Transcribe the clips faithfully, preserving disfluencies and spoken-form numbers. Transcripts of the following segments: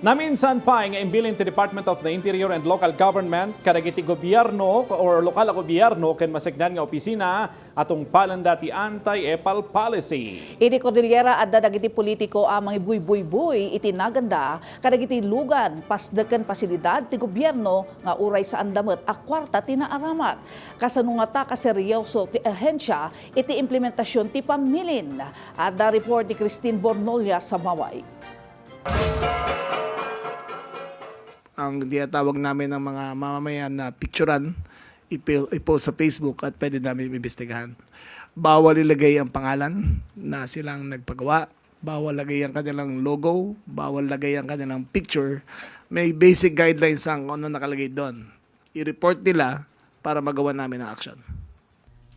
Naminsan pay nga imbilin ti Department of the Interior and Local Government kadagiti gobierno or lokal a gobierno ken maseknan nga opisina a tungpalenda ti anti-epal policy. Iti Cordillera, adda dagiti politiko a mangibuybuybuy iti naganda kadagiti lugan, pasdek ken pasilidad ti gobierno nga uray saanda met a kuarta ti naaramat. Kasano ngata kaseryoso ti ahensya iti implementasion ti pammilin? Adda report ni Christine Bornolia Sabaway. Ang tinatawag namin ng mga mamamayan na picturan, ipi-, i-post sa Facebook at pwede namin imbestigahan. Bawal ilagay ang pangalan na silang nagpagawa, bawal lagay ang kanilang logo, bawal lagay ang kanilang picture. May basic guidelines ang kung ano nakalagay doon. I-report nila para magawa namin ang action.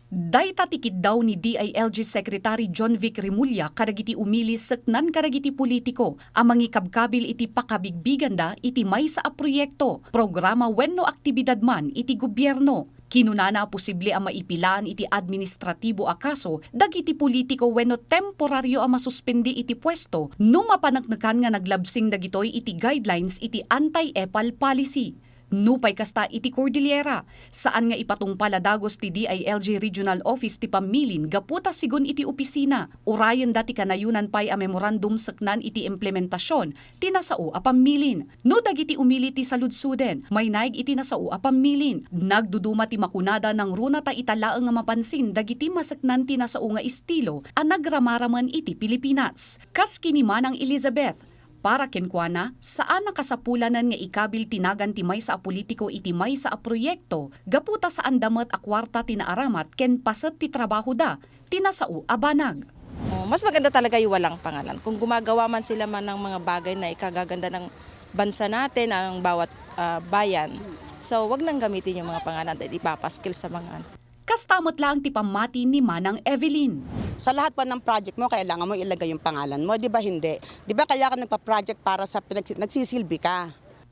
Dayta ti kiddaw ni D I L G Secretary Jonvic Remulla kadagiti umili seknan kadagiti politiko a mangikabkabil iti pakabigbiganda iti maysa a proyekto, programa wenno aktibidad man iti gobierno. Kinunana a posible a maipilaan iti administratibo a kaso dagiti politiko wenno temporario a masuspendi iti puesto no mapaneknekan nga naglabsing dagitoy iti guidelines iti anti-epal policy. Nupay kasta iti Cordillera, saan nga ipatungpal a dagus ti D I L G Regional Office ti pammilin gapu ta sigun iti opisina, urayenda ti kanayonan pay a memorandum seknan iti implementasion ti nasao a pammilin. No dagiti umili ti saludsoden, mainaig iti nasao a pammilin. Nagduduma ti makunada nangruna ta ita laeng a mapansin dagiti maseknan ti nasao nga estilo a nagramaraman iti Pilipinas. Kas kini Manang Elizabeth, Para kenkuana, saan a kasapulanen nga ikabil ti nagan ti maysa a politiko iti maysa a proyekto gapu ta saanda met a kuarta ti naaramat ken paset ti trabahoda ti nasao a banag. Oh, mas maganda talaga yung walang pangalan. Kung gumagawa man sila man ng mga bagay na ikagaganda ng bansa natin, ang bawat ah, bayan, so wag nang gamitin yung mga pangalan at ipapaskil sa mga Kasta met laeng ti pammati ni Manang Evelyn. Sa lahat po ng project mo, kailangan mo ilagay yung pangalan mo, di ba hindi? Di ba kaya ka nagpa-project para sa pinag- nagsisilbi ka?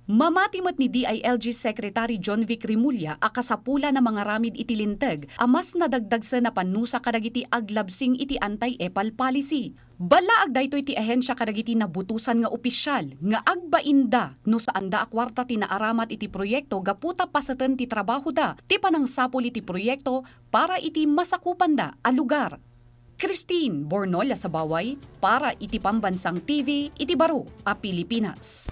Mamati met ni D I L G Secretary Jonvic Remulla a kasapulan a mangaramid iti linteg a mas nadagdagsen a pannusa kadagiti aglabsing iti anti-epal policy. Ballaag daytoy ti ahensia kadagiti nabutosan nga opisyal nga agbainda no saanda a kuarta ti naaramat iti proyekto gapu ta paseten ti trabahoda ti panangsapul iti proyekto para iti masakupanda a lugar. Christine Bornola Sabaway para iti Pambansang T V iti Baro a Pilipinas.